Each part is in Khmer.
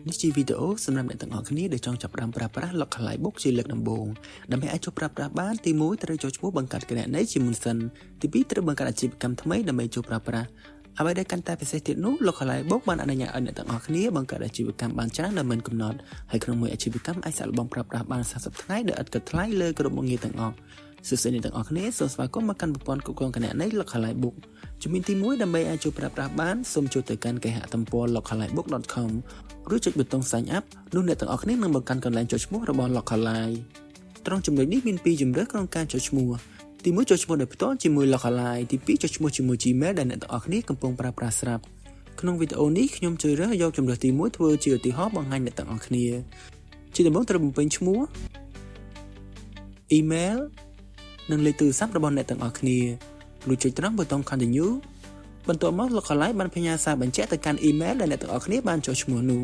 នេះជាវីដេអូសម្រាប់អ្នកទាំងអស់គ្នាដែលចង់ចាប់ផ្ដើមប្រើប្រាស់ Localize Book ជាលើកដំបូងដើម្បីអាចចូលប្រើប្រាស់បានទី1ត្រូវចុះឈ្មោះបង្កើតគណនីជាមុនសិនទី2ត្រូវបង្កើតអាជីវកម្មថ្មីដើម្បីចូលប្រើប្រាស់អ្វីដែលកាន់តែពិសេសទៀតនោះ Localize Book បានអនុញ្ញាតឲ្យអ្នកទាំងអស់គ្នាបង្កើតអាជីវកម្មបានច្រើនដោយមិនកំណត់ហើយក្នុងមួយអាជីវកម្មអាចសាកល្បងប្រើប្រាស់បាន30ថ្ងៃដោយឥតគិតថ្លៃលើគ្រប់មុខងារទាំងអស់សួស្តីអ្នកទាំងអស់គ្នាសូមស្វាគមន៍មកកាន់ប្រព័ន្ធគ្រប់គ្រងគណនី Localize Book ជំហានទី1ដើម្បីអាចចូលប្រើប្រាស់បានសូមចូលទៅកាន់គេហទំព័រ localizebook.com រួចចុចប៊ូតុង Sign Up នោះអ្នកទាំងអស់គ្នានឹងបង្កាន់កន្លែងចុះឈ្មោះរបស់ Localize ត្រង់ចំណុចនេះមានពីរជម្រើសក្នុងការចុះឈ្មោះទី1ចុះឈ្មោះដោយផ្ទាល់ជាមួយ Localize ទី2ចុះឈ្មោះជាមួយ Gmail ដែលអ្នកទាំងអស់គ្នាកំពុងប្រើប្រាស់ស្រាប់ក្នុងវីដេអូនេះខ្ញុំជ្រើសរើសយកជម្រើសទី1ធ្វើជាឧទាហរណ៍បង្ហាញអ្នកទាំងអស់គ្នាជាដំបូងត្រូវបំពេញឈ្មោះ email និងលេខទូរស័ព្ទរបស់អ្នកទាំងអស់គ្នារួចចុចត្រង់ប៊ូតុង continue បន្ទាប់មក Localize បានផ្ញើសារបញ្ជាក់ទៅកាន់ email ដែលអ្នកទាំងអស់គ្នាបានចុះឈ្មោះនោះ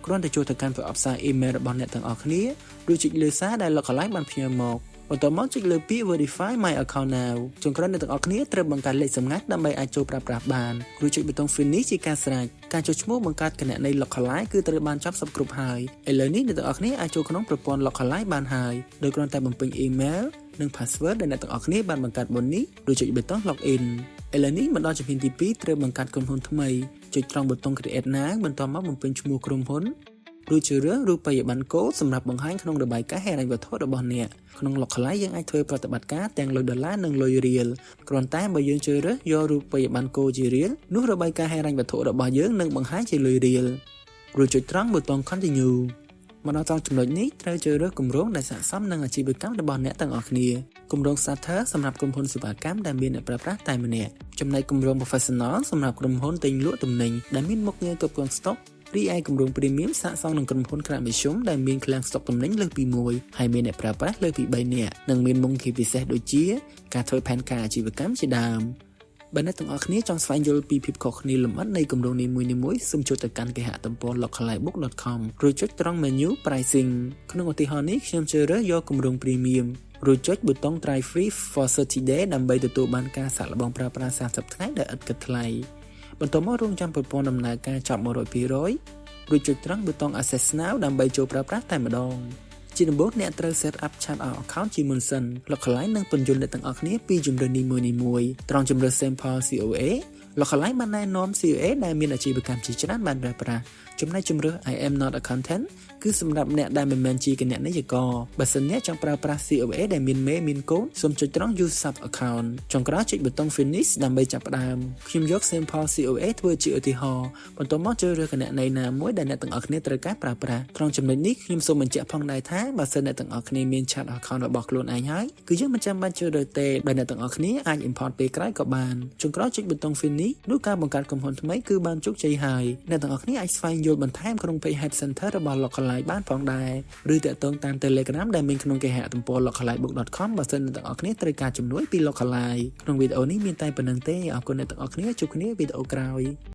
គ្រាន់តែចូលទៅកាន់ប្រអប់សារ email របស់អ្នកទាំងអស់គ្នារួចចុចលើសារដែល Localize បានផ្ញើមកបន្ទាប់មកចុចលើពាក្យ verify my account now ចុងក្រោយអ្នកទាំងអស់គ្នាត្រូវបង្កើតលេខសម្ងាត់ដើម្បីអាចចូលប្រើប្រាស់បានរួចចុចប៊ូតុង finish ជាការស្រេចការចុះឈ្មោះបង្កើតគណនី Localize គឺត្រូវបានចប់សព្វគ្រប់ហើយឥឡូវនេះអ្នកទាំងអស់គ្នាអាចចូលក្នុងប្រព័ន្ធ Localize បានហើយដោយគ្រាន់តែបំពេញ email និង password ដែលអ្នកទាំងអស់គ្នាបានបង្កើតមុននេះរួចចុចប៊ូតុង login ឥឡូវនេះមកដល់ជំហានទី2ត្រូវបង្កើតក្រុមហ៊ុនថ្មីចុចត្រង់ប៊ូតុង create now បន្ទាប់មកបំពេញឈ្មោះក្រុមហ៊ុនរួចជ្រើសរើសរូបិយប័ណ្ណគោលសម្រាប់បង្ហាញក្នុងរបាយការណ៍ហិរញ្ញវត្ថុរបស់អ្នកក្នុង Localize យើងអាចធ្វើប្រតិបត្តិការទាំងលុយដុល្លារនិងលុយរៀលគ្រាន់តែបើយើងជ្រើសរើសយករូបិយប័ណ្ណគោលជារៀលនោះរបាយការណ៍ហិរញ្ញវត្ថុរបស់យើងនឹងបង្ហាញជាលុយរៀលរួចចុចត្រង់ប៊ូតុង continue មកដល់ត្រង់ចំណុចនេះត្រូវជ្រើសរើសគម្រោងដែលស័ក្តិសមនឹងអាជីវកម្មរបស់អ្នកទាំងអស់គ្នាគម្រោង Starter សម្រាប់ក្រុមហ៊ុនសេវាកម្មដែលមានអ្នកប្រើប្រាស់តែម្នាក់ចំណែកគម្រោង Professional សម្រាប់ក្រុមហ៊ុនទិញលក់ទំនិញដែលមានមុខងារគ្រប់គ្រងស្តុករីឯគម្រោង Premium ស័ក្តិសមនឹងក្រុមហ៊ុនខ្នាតមធ្យមដែលមានឃ្លាំងស្តុកទំនិញលើសពី1ហើយមានអ្នកប្រើប្រាស់លើសពី3នាក់និងមានមុខងារពិសេសដូចជាការធ្វើផែនការអាជីវកម្មជាដើមបើអ្នកទាំងអស់គ្នាចង់ស្វែងយល់ពីភាពខុសគ្នាលម្អិតនៃគម្រោងនីមួយៗសូមចូលទៅកាន់គេហទំព័រ localizebook.com រួចចុចត្រង់ menu pricing ក្នុងឧទាហរណ៍នេះខ្ញុំជ្រើសរើសយកគម្រោង Premium រួចចុចប៊ូតុង Try Free for 30 days ដើម្បីទទួលបានការសាកល្បងប្រើប្រាស់30ថ្ងៃដោយឥតគិតថ្លៃបន្ទាប់មករងចាំប្រព័ន្ធដំណើរការចប់100%រួចចុចត្រង់ប៊ូតុង Access Now ដើម្បីចូលប្រើប្រាស់តែម្ដងជាដំបូងអ្នកត្រូវ set up chart of account ជាមុនសិន Localize នឹងពន្យល់អ្នកទាំងអស់គ្នាពីជម្រើសនីមួយៗត្រង់ជម្រើស Sample COA Localize បានណែនាំ COA ដែលមានអាជីវកម្មជាច្រើនបានប្រើប្រាស់ចំណែកជម្រើស I am not accountant គឺសម្រាប់អ្នកដែលមិនមែនជាគណនេយ្យករបើសិនអ្នកចង់ប្រើប្រាស់ COA ដែលមានមេមានកូនសូមចុចត្រង់ use sub account ចុងក្រោយចុចប៊ូតុង finish ដើម្បីចាប់ផ្ដើមខ្ញុំយក sample COA ធ្វើជាឧទាហរណ៍បន្ទាប់មកជ្រើសរើសគណនីណាមួយដែលអ្នកទាំងអស់គ្នាត្រូវការប្រើប្រាស់ត្រង់ចំណុចនេះខ្ញុំសូមបញ្ជាក់ផងដែរថាបើសិនអ្នកទាំងអស់គ្នាមាន chart account របស់ខ្លួនឯងហើយគឺយើងមិនចាំបាច់ជ្រើសរើសទេដោយអ្នកទាំងអស់គ្នាអាច import ពេលក្រោយក៏បានចុងក្រោយចុចប៊ូតុង finish នោះការបង្កើតក្រុមហ៊ុនថ្មីគឺបានជោគជ័យហើយអ្នកទាំងអស់គ្នាអាចស្វែងយល់បន្ថែមក្នុង page Help Center របស់ Localize បានផងដែរឬតាក់ទងតាម Telegram ដែលមានក្នុងគេហទំព័រ localizebook.com បើសិនអ្នកទាំងអស់គ្នាត្រូវការជំនួយពី Localize ក្នុងវីដេអូនេះមានតែប៉ុណ្ណឹងទេអរគុណអ្នកទាំងអស់គ្នាជួបគ្នាវីដេអូក្រោយ។